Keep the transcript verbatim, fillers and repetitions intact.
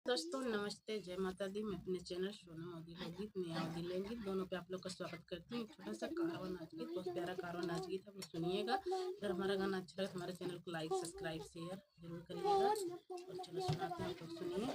दोस्तों नमस्ते, जय माता दी। मैं अपने चैनल सोनम अवधी लोकगीत, नेहा अवधी लोकगीत दोनों पे आप लोग का स्वागत करती हूँ। एक छोटा सा कारवा नाच गीत, बहुत प्यारा कारवा नाच गीत, आप लोग सुनिएगा। अगर हमारा गाना अच्छा लगे तो हमारे चैनल को लाइक, सब्सक्राइब, शेयर जरूर करिएगा। और चलो सुनाते हैं, आप लोग सुनिए।